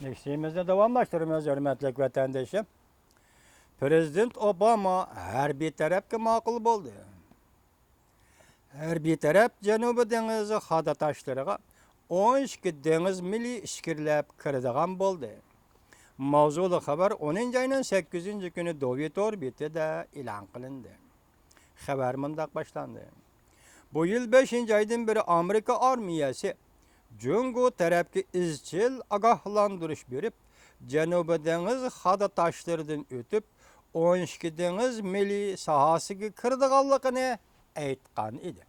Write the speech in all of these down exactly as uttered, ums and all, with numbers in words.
لېكسىيىمىزنى داۋاملاشتۇرىمىز، ھۆرمەتلىك ۋەتەندىشىم. پىرېزىدېنت ئوباما ھەربىي تەرەپكە ماقۇل بولدى. ھەربىي تەرەپ جەنۇبىي دېڭىز خادا تاشلىرىغا ئون ئىككى دېڭىز مىلى ئىچكىرىلەپ كىرىدىغان بولدى. ماۋزۇلۇق خەۋەر ئونىنچى ئاينىڭ سەككىزىنچى كۈنى دوۋيى تور بېتىدە ئېلان قىلىندى. خەۋەر مۇنداق باشلاندى. بۇ يىل بەشىنچى ئايدىن بېرى ئامېرىكا ئارمىيەسى جۇڭگو تەرەپكە ئىزچىل ئاگاھلاندۇرۇش بېرىپ، جەنۇبىي دېڭىز خادا تاشلىرىدىن ئۆتۈپ، ئون ئىككى دېڭىز مىلى ساھەسىگە كىرىدىغانلىقىنى ئېيتقان ئىدى.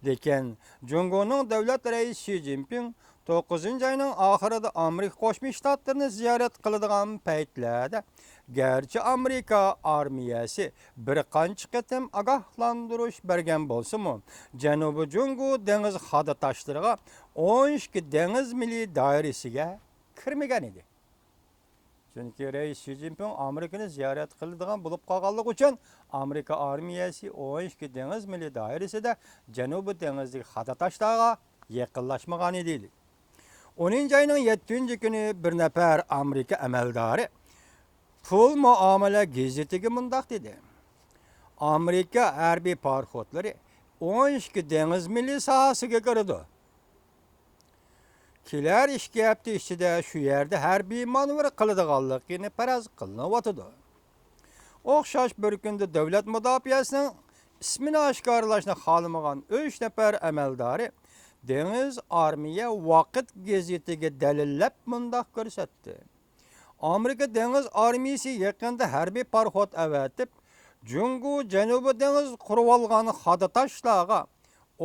لېكىن جۇڭگونىڭ دۆلەت رەئىسى شى جىنپىڭ توققۇزىنچى ئاينىڭ ئاخىرىدا ئامېرىكا قوشما شتاتلىرىنى زىيارەت قىلىدىغان پەيتلەردە، گەرچە ئامېرىكا ئارمىيەسى بىر قانچە قېتىم ئاگاھلاندۇرۇش بەرگەن بولسىمۇ، جەنۇبىي جۇڭگو دېڭىز خادا تاشلىرىغا ئون ئىككى دېڭىز مىلى دائىرىسىگە كىرمىگەن ئىدى. چۈنكى رەئىس شى جىنپىڭ ئامېرىكىنى زىيارەت قىلىدىغان بولۇپ قالغانلىقى ئۈچۈن، ئامېرىكا ئارمىيەسى ئون ئىككى دېڭىز مىلى دائىرىسىدە جەنۇبىي دېڭىزدىكى خادا تاشلارغا يېقىنلاشمىغان ئىدى. ئونىنچى ئاينىڭ يەتتىنچى كۈنى بىر نەپەر ئامېرىكا ئەمەلدارى پۇل مۇئامىلە گېزىتىگە مۇنداق دېدى: ئامېرىكا ھەربىي پاراخوتلىرى ئون ئىككى دېڭىز مىلى ساھەسىگە كىرىدۇ. كېلەر ئىككى ھەپتە ئىچىدە شۇ يەردە ھەربىي مانېۋىر قىلىدىغانلىقىنى پەرەز قىلىنىۋاتىدۇ. ئوخشاش بىر كۈندە دۆلەت مۇداپىئەسىنىڭ ئىسمىنى ئاشكارىلاشنى خالىمىغان ئۈچ نەپەر ئەمەلدارى دېڭىز ئارمىيە ۋاقىت گېزىتىگە دەلىللەپ مۇنداق كۆرسەتتى: ئامېرىكا دېڭىز ئارمىيىسى يېقىندا ھەربىي پاراخوت ئەۋەتىپ، جۇڭگو جەنۇبىي دېڭىز قۇرۇۋالغان خادا تاشلارغا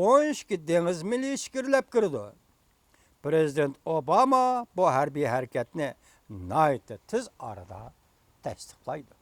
ئون ئىككى دېڭىز مىلى ئىچكىرىلەپ كىرىدۇ. پىرېزىدېنت ئوباما بۇ ھەربىي ھەرىكەتنى ناھايىتى تېز ئارىدا تەستىقلايدۇ.